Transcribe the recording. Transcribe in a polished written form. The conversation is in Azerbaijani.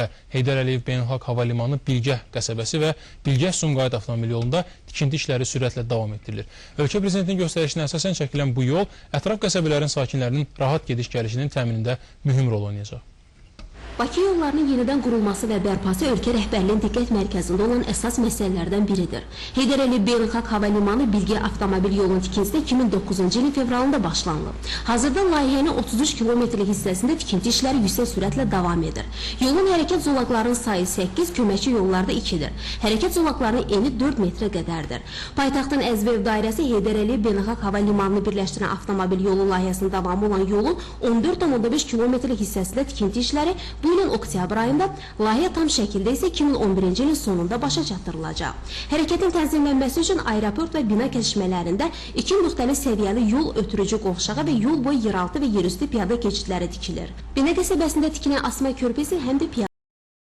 Xüsusilə Heydər Əliyev Beynəlxalq Hava Limanı Bilgəh qəsəbəsi və Bilgəh-Sumqayıt avtomobil yolunda tikinti işləri sürətlə davam etdirilir. Ölkə prezidentinin göstərişinə əsasən çəkilən bu yol ətraf qəsəbələrin sakinlərinin rahat gediş-gəlişinin təminində mühüm rol oynayacaq. Bakı yollarının yenidən qurulması və bərpası ölkə rəhbərliyinin diqqət mərkəzində olan əsas məsələlərdən biridir. Heydər Əliyev Beynəlxalq Hava Limanı Bilgə avtomobil yolunun tikintisi 2009-cu ilin fevralında başlanılıb. Hazırda layihənin 33 kilometrlik hissəsində tikinti işləri yüksək sürətlə davam edir. Yolun hərəkət zolaqlarının sayı 8, köməkçi yollarda 2-dir. Hərəkət zolaqlarının eni 4 metrə qədərdir. Paytaxtın Əzbəyev dairəsi Heydər Əliyev Beynəlxalq Hava Limanını birləşdirən avtomobil yolu layihəsinin davamı olan yolun 14,5 kilometrlik hissəsində tikinti işləri bu ilin oktyabr ayında, layihə tam şəkildə isə 2011-ci ilin sonunda başa çatdırılacaq. Hərəkətin tənzimlənməsi üçün aeroport və bina kəsişmələrində iki müxtəlif səviyyəli yol ötürücü qovşağı və yol boyu yeraltı və yerüstü piyada keçidləri tikilir. Bina qəsəbəsində tikilən asma körpü isə həm də piyada